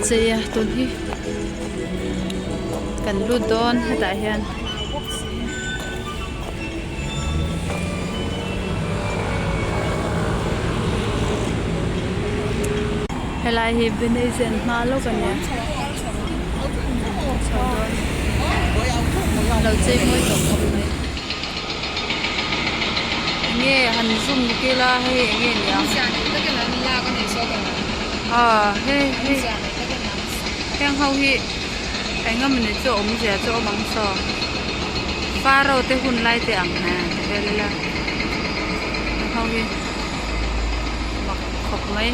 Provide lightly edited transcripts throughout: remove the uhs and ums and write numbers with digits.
chei a tun hi kan lut dawn hetah hian. Helai hi Venetian hma lawk a nia chho dawn lo chei mawi tawh khawp mai enge han zoom kila hei enge ni ang ah hei hei heng ho hi eng emawni chu awmzia chu a awm ang saw pharaoh te hun lai te ang ha ti vel ila heng ho hi mak khawp mai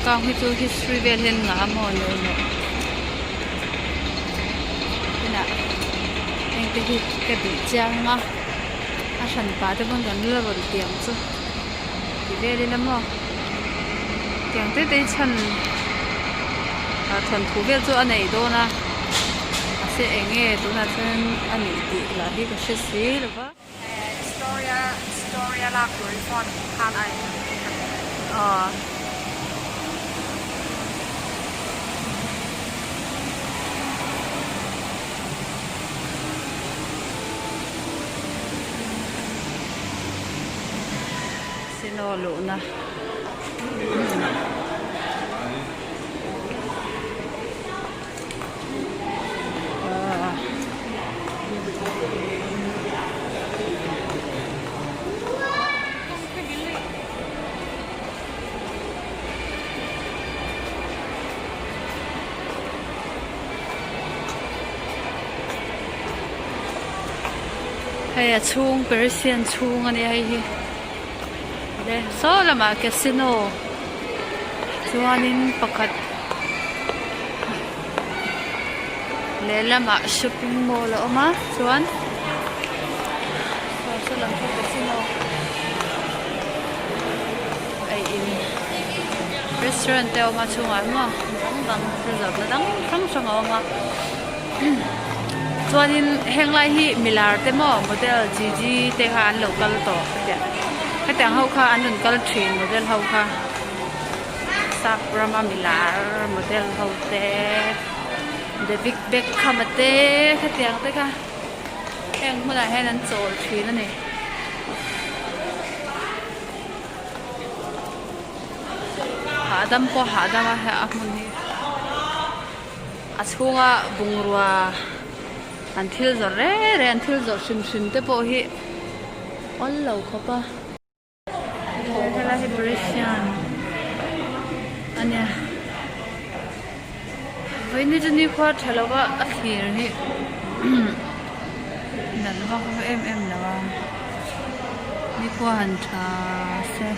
kang hi chu history vel hian ngah a maw ni awm inah heng te hi ka duh chiang a a hran pah te pawn kan la rawn ti ang chu ti vel ila maw tiang te te hi chhan ah thawnthu vel chu a nei dawn a mahse eng nge tunah chuan a nih tih lah hi ka hre si lo va. Story a lak tur hi phone khan a in Aw. Sino luhna. Hei a chhung Persian chhung a nia hei hi le saw lamah casino chuanin pakhat lehlamah shopping mall a awm a chuan saw saw lam chu casino a in restaurant te a awm a chhungah maw dang dang thil zawrhna dang hrang hrang a awm a chuanin heng lai hi milar te maw model Gigi te kha an lo kal tawh hetiang ho kha an rawn kal thin model ho kha. Sap rama milar model ho te David Beckham a te khatiang te kha heng hmunah hian an chawl thin a ni. Hahdam pawh hahdam a a hmun hi a chhunga bungrua an thil zawrh reng reng an thil zawrh hrim hrim te pawh hi awl lo khawp a. Helai hi Parisian a nia vawiin chu nikhua tha lo va a thlir hi nalh vak em em lo a nikhua han tha se.